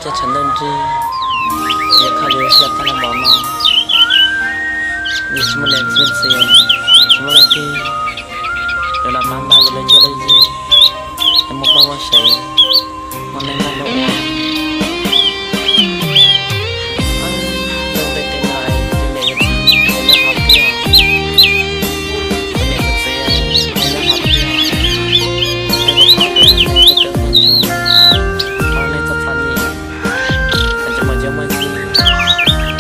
Cov tshav ntuj nrig, yog kho yus xyaw tag los npaum no, yus tsis muaj niam txiv, tsis muaj leej twg yuav los pab npaj yus lub cuab lub yig, es muaj poj muaj sev, muaj neej muaj nplooj ua. Lub ntiaj teb no, yus niam yus txiv nyob qhov twg? Kuv niam kuv txiv nyob qhov twg? Nej puas paub tias nej tej tub tub ntsuag, nej txom txom nyem, tsis muaj txiaj muaj ntsig, ntxhab luag.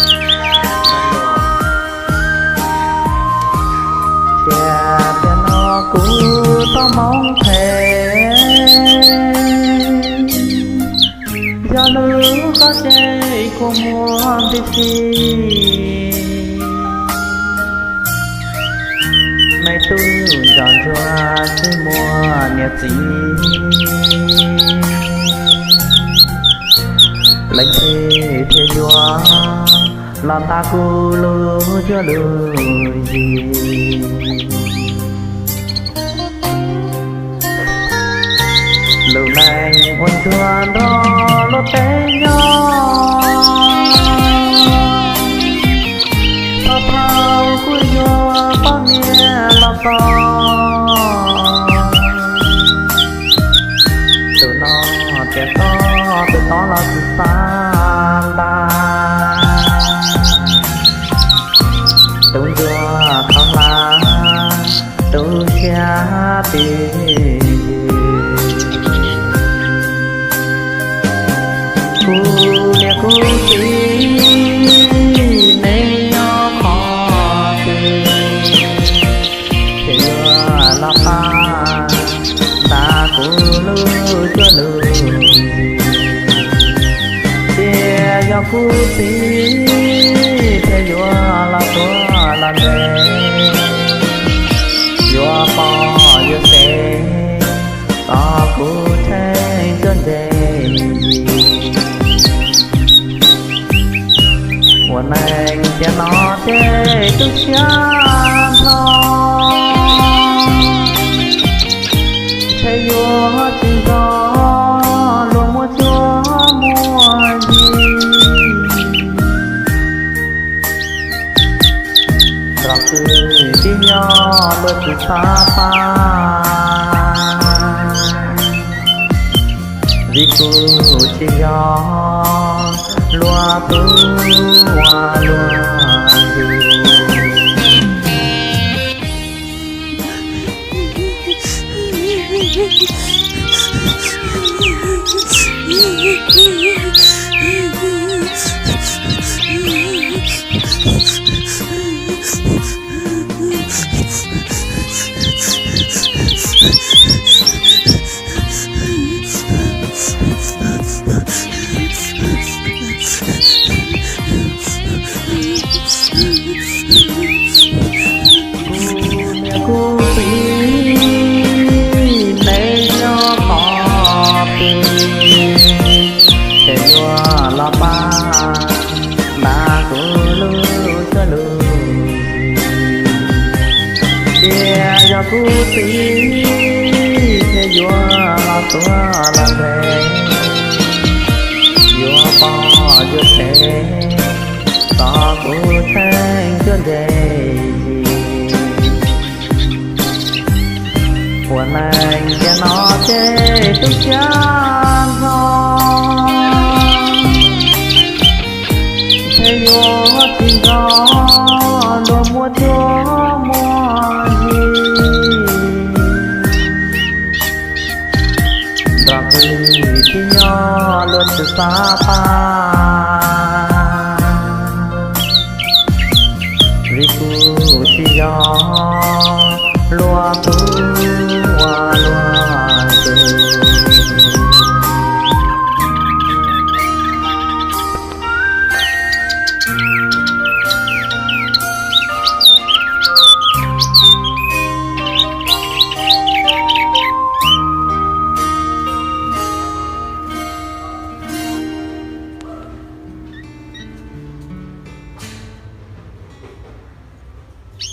Tiam sis no kuv txoj hmoov phem, yog lub kob tseg kua muag nti si. Me tub ntsuag ntsuag tsis muaj niam txiv, leej twg thiaj yuav los ntaus kuv lub cuab lub yig? Lub neej ua ntsuag nrog luag tej nyob, thaum kuv yuav poj niam los txog, tus no tias txog tus tod los tsis xav ntas. Tub ntsuag tau hla, tub siab twb yws. Kuv niam kuv txiv, nej nyob qhov twg, ces yuav los pab ntaus kuv lub cuab lub yig. Tias yog kuv txiv, ces yuav los tuav los ntse, yuav poj yuav sev, kom kuv tsheej cuab ntseg yig. Ua neej tiam no ces tu siab nrho, ntshe yuav tsis nrog luag muaj cuab muaj yig. Nrog kwv tij nyob luag tsis xav pab, vim kuv tsis yog luag tub ua luag yug. Kuv niam kuv txiv, nej nyob qhov twg, ces yuav los pab ntaus kuv lub cuab lub yig. Tias yog kuv txiv, ces yuav los tuav los ntse, yuav poj yuav sev, kom kuv tsheej cuab ntseg yig. Ua neej tiam no ces tu siab nrho, ntshe yuav tsis nrog luag muaj cuab muaj yig. Nrog kwv tij nyob luag tsis xav pab, vim kuv tsis yog luag